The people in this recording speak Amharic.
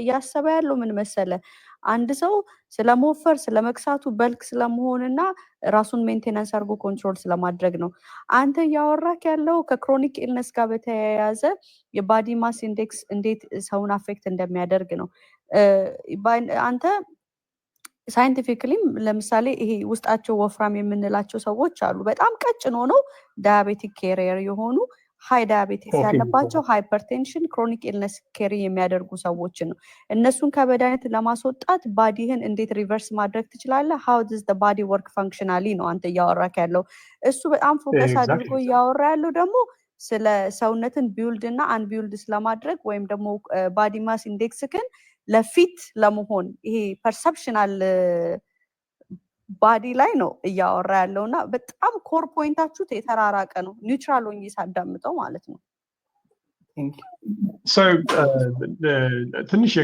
እያሰበ ያለው ምን መሰለ፣ አንድ ሰው ስለመወፈር፣ ስለመክሳቱ፣ bulk ስለመሆንና ራሱን maintenance አድርጎ control ስለማድረግ ነው። አንተ እያወራክ ያለው ከ chronic illness ጋር በተያያዘ የ body mass index እንዴት ሰውን affect እንደሚያደርግ ነው። አንተ scientifically ም ለምሳሌ ይሄ ውስጣቸው ወፍራም የምንላቸው ሰዎች አሉ። በጣም ቀጭን ሆነው diabetic carrier የሆኑ፣ high diabetes ያለባቸው፣ hypertension፣ chronic illness carry የሚያደርጉ ሰዎችን ነው። እነሱን ከመድኃኒት ለማስወጣት body ህን እንዴት reverse ማድረግ ትችላለህ? How does the body work functionally ነው አንተ እያወራክ ያለው። እሱ በጣም focus አድርጎ እያወራ ያለው ደግሞ ስለ ሰውነትን build እና unbuild ስለማድረግ ወይም ደግሞ body mass index ክን ለ fit ለመሆን ይሄ perceptional body ላይ ነው እያወራ ያለው። እና በጣም core point ኣችሁ የተራራቀ ነው። Neutral ሆኜ ሳዳምጠው ማለት ነው። ትንሽ።